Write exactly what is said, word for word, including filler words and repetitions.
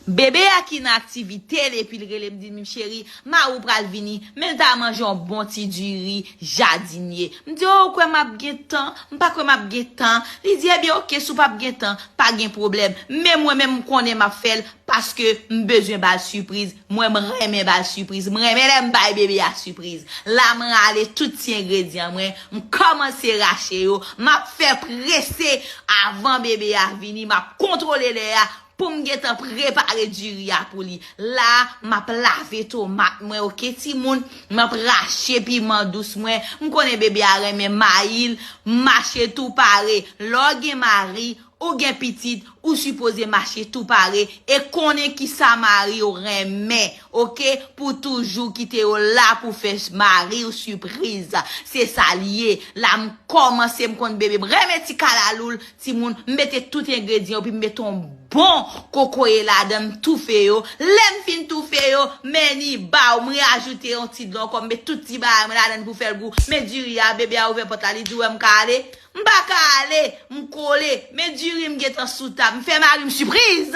Bebe a ki nan aktivite l epi l rele m, di m, "Cheri, mari w pral vini, men l ta manje yon bon ti diri jadinye." M di, "O, ou kwè m ap gen tan? M pa kwè m ap gen tan." Li di, "Ebyen, oke, si w p ap gen tan, pa gen pwoblèm. Men mwen menm, m konnen m ap fè l paske m bezwen ba l sipriz. Mwen, m renmen ba l sipriz. M renmen lè m bay bebe a sipriz." La, m rale tout ti engredyan mwen, m kòmanse rache yo, m ap fè prese avan bebe a vini, m ap kontwole lè a, pou m gentan prepare diri a pou li. La, m ap lave tomat mwen, oke, timoun? M ap rache piman dous mwen. M konnen bebe a renmen mayi l. M mache tou pare. Lè w gen mari, ou gen pitit, ou sipoze mache tou pare. E konnen kisa mari w renmen, oke? Pou toujou kite yo la pou fè mari w sipriz. Se sa l ye. La, m kòmanse, m konn bebe m renmen ti kalalou l, timoun, m mete tout engredyan yo, epi m mete yon bon kokoye ladan, m toufe yo. Lè m fin toufe yo, men ni baw, m rajoute yon ti dlo ankò, m met tout ti bagay mwen ladan pou fè l gou. Men diri a, bebe a ouvè pòt la, li di, "Wè m ka ale?" M pa ka ale, m kole. Men diri m gentan sou tab, m fè mari m sipriz.